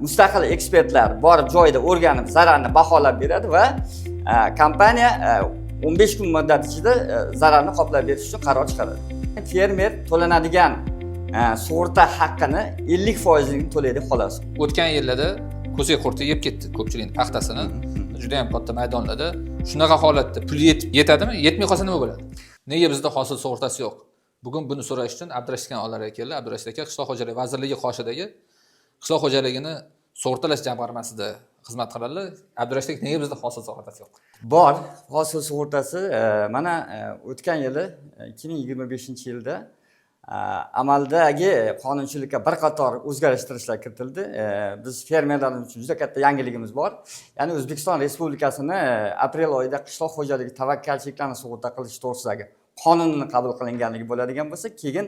Mustaqil ekspertlar borib joyida o'rganib, zararni baholab beradi va kompaniya 15 kun muddat ichida zararni qoplab berish uchun qaror chiqaradi. Fermer to'lanadigan sug'urta haqqini 50 foizini to'laydi, xolos. O'tgan yillarda ko'sak qurti yeb ketdi ko'pchilikni paxtasini, juda yam katta maydonlarda. Shunaqa holatda pul yetib yetadimi? Yetmay qolsa nima bo'ladi? Nega bizda hosil sug'urtasi yo'q? Bugun buni so'rash uchun Abdurashid aka oldilariga keldi. Abdurashid aka Qishloq xo'jaligi vazirligi qoshidagi Qishloq xo'jaligini sug'urtalash jamg'armasida xizmat qiladilar. Abdurashid aka, nega bizda hosil sug'urtasi yo'q? Bor hosil sug'urtasi. Mana o'tgan yili, 2025-yilda amaldagi qonunchilikka bir qator o'zgartirishlar kiritildi. Biz fermerlarimiz uchun juda katta yangiligimiz bor, ya'ni O'zbekiston Respublikasini aprel oyida Qishloq xo'jaligi tavakkalchiliklarini sug'urta qilish to'g'risidagi qonunini qabul qilinganligi bo'ladigan bo'lsa, keyin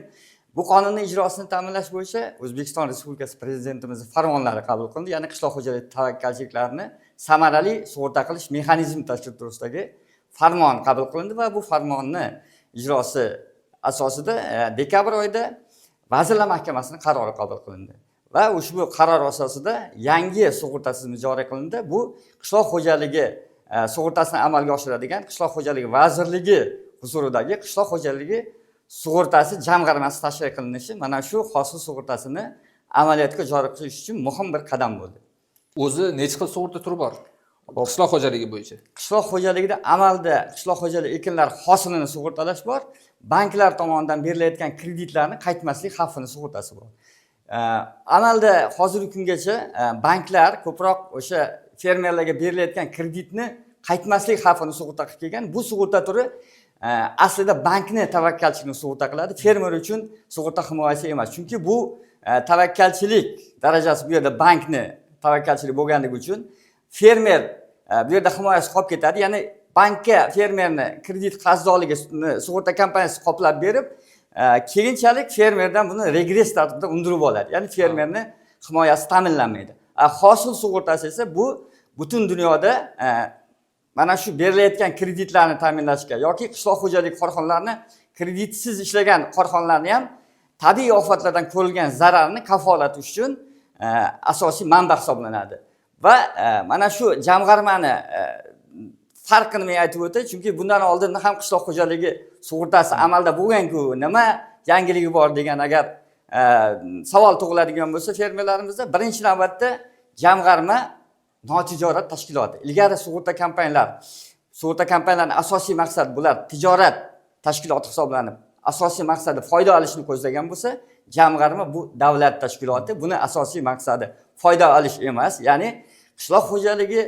bu qonunni ijrosini ta'minlash bo'yicha O'zbekiston Respublikasi Prezidentimizni farmonlari qabul qilindi, ya'ni qishloq xo'jaligi tavakkalchiliklarini samarali sug'urta qilish mexanizmi tashkil to'g'risidagi farmon qabul qilindi va bu farmonni ijrosi asosida dekabr oyida Vazirlar Mahkamasini qarori qabul qilindi va ushbu qaror asosida yangi sug'urta tizimi joriy qilindi. Bu qishloq xo'jaligi sug'urtasini amalga oshiradigan Qishloq xo'jaligi vazirligi huzuridagi Qishloq xo'jaligi sug'urtasi jamg'armasi tashkil qilinishi mana shu hosil sug'urtasini amaliyotga joriy qilish uchun muhim bir qadam bo'ldi. O'zi necha xil sug'urta turi bor qishloq xo'jaligi bo'yicha? Qishloq xo'jaligida amalda qishloq xo'jaligi ekinlar hosilini sug'urtalash bor, banklar tomonidan berilayotgan kreditlarni qaytmaslik xavfini sug'urtasi bor. Amalda hozirgi kungacha banklar ko'proq o'sha fermerlarga berilayotgan kreditni qaytmaslik xavfini sug'urta qilib kelgan. Bu sug'urta turi aslida bankni tavakkalchiligini sug'urta qiladi, fermer uchun sug'urta himoyasi emas, chunki bu tavakkalchilik darajasi bu yerda bankni tavakkalchilik bo'lganligi uchun fermer bu yerda himoyasi qolib ketadi. Ya'ni bankka fermerni kredit qarzdorligini sug'urta kompaniyasi qoplab berib, keyinchalik fermerdan buni regress tartibida undirib oladi, ya'ni fermerni himoyasi ta'minlanmaydi. Hosil sug'urtasi esa bu butun dunyoda mana shu berilayotgan kreditlarni ta'minlashga yoki qishloq xo'jalik korxonalarini, kreditsiz ishlagan korxonalarni ham tabiiy ofatlardan ko'rilgan zararni kafolati uchun asosiy manba hisoblanadi. Va mana shu jamg'armani farqini men aytib o'tay, chunki bundan oldin ham qishloq xo'jaligi sug'urtasi amalda bo'lganku, nima yangiligi bor degan agar savol tug'iladigan bo'lsa fermerlarimizda, birinchi navbatda jamg'arma notijorat tashkiloti. Ilgari sug'urta kompaniyalar, sug'urta kompaniyalarini asosiy maqsadi, bular tijorat tashkiloti hisoblanib, asosiy maqsadi foyda olishni ko'zlagan bo'lsa, jamg'arma bu davlat tashkiloti, buni asosiy maqsadi foyda olish emas, ya'ni qishloq xo'jaligi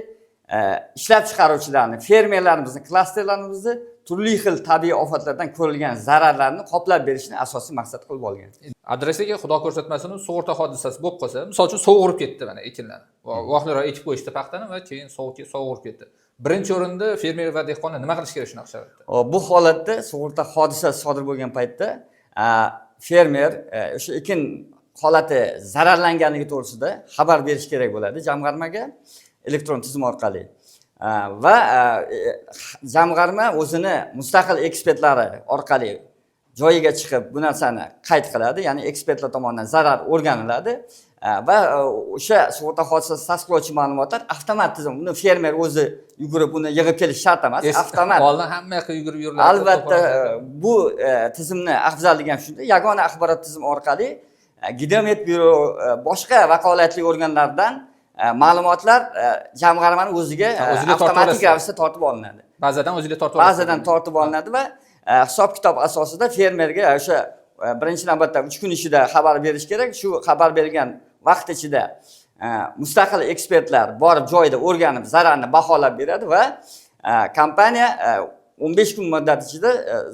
ishlab chiqaruvchilarni, fermerlarimizni, klasterlarimizni turli xil tabiiy ofatlardan ko'rilgan zararlarni qoplab berishni asosiy maqsad qilib olgan. Abdurashid aka, xudo ko'rsatmasin, sug'urta hodisasi bo'lib qolsa, misol uchun, sovuq urib ketdi mana ekinlarni, vaqtliroq ekib qo'yishdi paxtani va keyin sovuq urib ketdi. Birinchi o'rinda fermer va dehqonlar nima qilish kerak shunaqa sharoitda? Bu holatda, sug'urta hodisasi sodir bo'lgan paytda fermer o'sha ekin holati zararlanganligi to'g'risida xabar berish kerak bo'ladi jamg'armaga elektron tizim orqali. Va jamg'arma o'zini mustaqil ekspertlari orqali joyiga chiqib bu narsani qayd qiladi, ya'ni ekspertlar tomonidan zarar o'rganiladi va o'sha sug'urta hodisasi tasdiqlovchi ma'lumotlar avtomat tizim, uni fermer o'zi yugurib uni yig'ib kelishi shart emas, avtomat. Oldin hamma yoqqa yugurib yurilardi. Albatta, bu tizimni afzalligi ham shunda, yagona axborot tizimi orqali Gidrometbyuro, boshqa vakolatli organlardan ma'lumotlar jamg'armani o'ziga O'ziga tortib avtomatik olasiz. ravishda tortib olinadi. Bazadan o'zinglar tortib olasiz. Bazadan tortib olinadi va hisob kitob asosida fermerga o'sha birinchi navbatda 3 kun ichida xabar berish kerak. Shu xabar berilgan vaqt ichida mustaqil ekspertlar borib joyida o'rganib, zararni baholab beradi va kompaniya 15 kun muddat ichida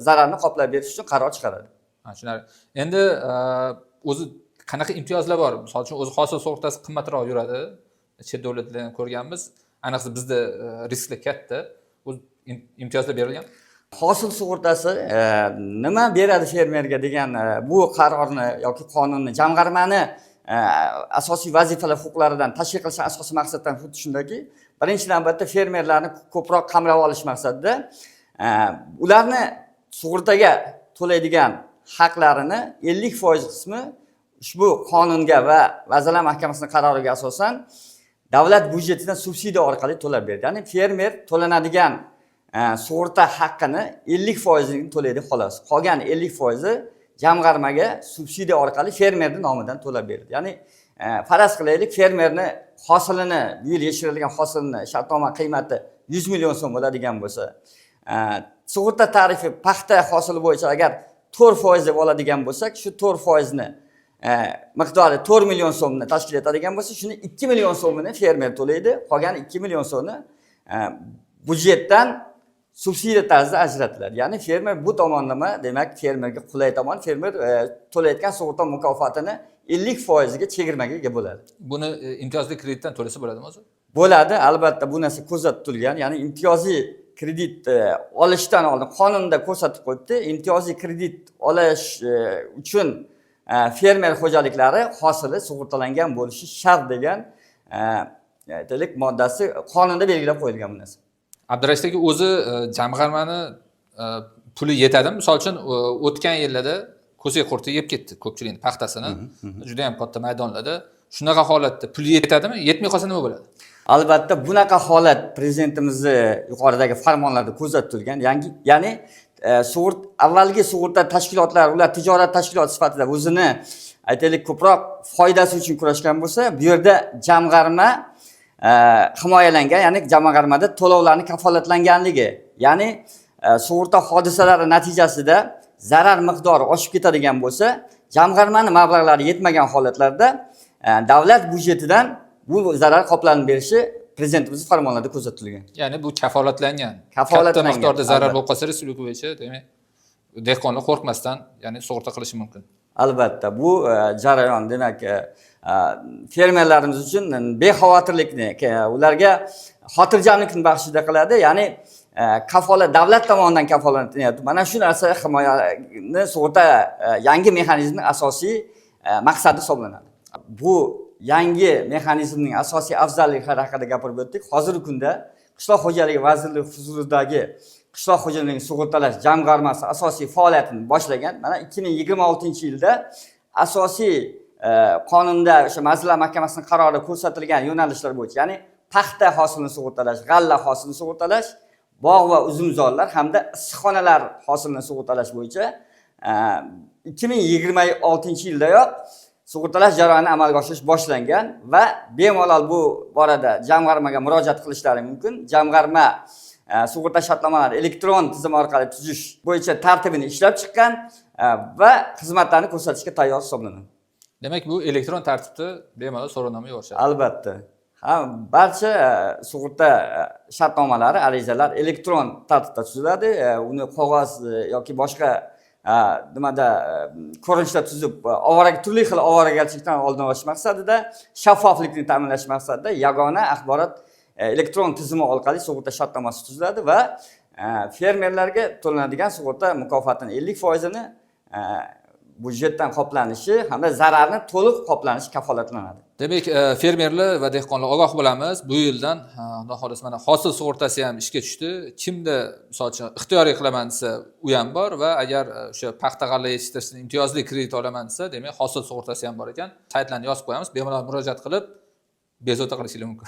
zararni qoplab berish uchun qaror chiqaradi. Ha, tushunarli. Endi o'zi qanaqa imtiyozlar bor? Misol uchun, o'zi hosil sug'urtasi qimmatroq yuradi, chet davlatlardan ham ko'rganmiz, ayniqsa bizda risklar katta. O'zi imtiyozlar berilgan? Hosil sug'urtasi nima beradi fermerga degan bu qarorni yoki qonunni jamg'armani asosiy vazifalar, huquqlaridan tashkil qilish asosiy maqsaddan xuddi shundaki, birinchi navbatda fermerlarni ko'proq qamrab olish maqsadida ularni sug'urtaga to'laydigan haqlarini 50% qismi Ushbu qonunga va Vazirlar Mahkamasining qaroriga asosan davlat byudjetidan subsidiya orqali to'lab berdi. Ya'ni fermer to'lanadigan sug'urta haqqini 50%ini to'laydi xolos. Qolgan 50%i jamg'armaga subsidiya orqali fermerning nomidan to'lab berdi. Ya'ni faraz qilaylik, fermerni hosilini, bu yil yetishtirilgan hosilini shartnoma qiymati 100 million so'm bo'ladigan bo'lsa, sug'urta tarifi paxta hosili bo'yicha agar 4% deb oladigan bo'lsak, shu 4%ni miqdori 4 million so'mni tashkil etadigan bo'lsa, shuni 2 million so'mini fermer to'laydi, qolgan 2 million so'mni byudjetdan subsidiya tarzida ajratiladi. Ya'ni fermer bu tomonlama, demak, fermerga qulay tomon, fermer to'layotgan sug'urta mukofotini 50%ga chegirmaga ega bo'ladi. Buni imtiyozli kreditdan to'lasa bo'ladimi o'zi? Bo'ladi, albatta, bu narsa ko'zda tutilgan. Ya'ni imtiyozli kredit olishdan oldin qonunda ko'rsatib qo'yibdi. Imtiyozli kredit olish uchun fermer xo'jaliklari hosili sug'urtalangan bo'lishi shart degan aytaylik, moddasi qonunda belgilab qo'yilgan bu narsa. Abdurashid aka, o'zi jamg'armani puli yetadimi? Misol uchun, o'tgan yillarda ko'sak qurti yeb ketdi ko'pchilikni paxtasini, juda yam katta maydonlarda. Shunaqa holatda puli yetadimi? Yetmay qolsa nima bo'ladi? Albatta, bunaqa holat prezidentimizni yuqoridagi farmonlarda ko'zda tutilgan. Yangi, ya'ni avvalgi sug'urta tashkilotlari, ular tijorat tashkiloti sifatida o'zini, aytaylik, ko'proq foydasi uchun kurashgan bo'lsa, bu yerda jamg'arma himoyalangan, ya'ni jamg'armada to'lovlarni kafolatlanganligi, ya'ni sug'urta hodisalari natijasida zarar miqdori oshib ketadigan bo'lsa, jamg'armani mablag'lari yetmagan holatlarda davlat byudjetidan bu zarar qoplanib berishi prezidentimiz farmonlarida ko'zda tutilgan. Ya'ni bu kafolatlangan. Kafolatlangan, Katta miqdorda zarar albatta. bo'lib qolsa respublika bo'yicha, demak, dehqonlar qo'rqmasdan, ya'ni sug'urta qilishi mumkin. Albatta, bu jarayon, demak, fermerlarimiz uchun bexavotirlikni, ularga xotirjamlikni baxshida qiladi. Ya'ni kafolat, davlat tomonidan kafolatlanyapti. Mana shu narsa himoyani sug'urta yangi mexanizmning asosiy maqsadi hisoblanadi. Bu yangi mexanizmning asosiy afzalliklari haqida gapirib o'tdik. Hozirgi kunda Qishloq xo'jaligi vazirligi huzuridagi Qishloq xo'jaligini sug'urtalash jamg'armasi asosiy faoliyatini boshlagan. Mana 2026-yilda asosiy qonunda, o'sha Vazirlar Mahkamasining qarorida ko'rsatilgan yo'nalishlar bo'yicha, ya'ni paxta hosilini sug'urtalash, g'alla hosilini sug'urtalash, bog' va uzumzorlar hamda issiqxonalar hosilini sug'urtalash bo'yicha 2026-yildayoq sug'urtalash jarayonini amalga oshirish boshlangan va bemalol bu borada jamg'armaga murojaat qilishlari mumkin. Jamg'arma sug'urta shartnomalari elektron tizim orqali tuzish bo'yicha tartibini ishlab chiqqan va xizmatlarni ko'rsatishga tayyor hisoblanadi. Demak, bu elektron tartibda bemalol so'rovnoma yuborishadi. Albatta. Ha, barcha sug'urta shartnomalari, arizalar elektron tartibda tuziladi. Uni qog'oz yoki boshqa nimada ko'rinishda tuzib, turli xil ovoragarchilikdan oldini olish maqsadida, shaffoflikni ta'minlash maqsadida yagona axborot elektron tizimi orqali sug'urta shartnomasi tuziladi va fermerlarga to'lanadigan sug'urta mukofotini 50%ini byudjetdan qoplanishi hamda zararni to'liq qoplanishi kafolatlanadi. Demak, fermerlar va dehqonlar, ogoh bo'lamiz. Bu yildan, xudo xohlasa, mana hosil sug'urtasi ham ishga tushdi. Kimda, misol uchun, ixtiyoriy qilaman desa, u ham bor va agar o'sha paxta, g'alla yetishtirishdan imtiyozli kredit olaman desa, demak, hosil sug'urtasi ham bor ekan. Saytlarni yozib qo'yamiz, bemalol murojaat qilib, bezovta qilishinglar mumkin.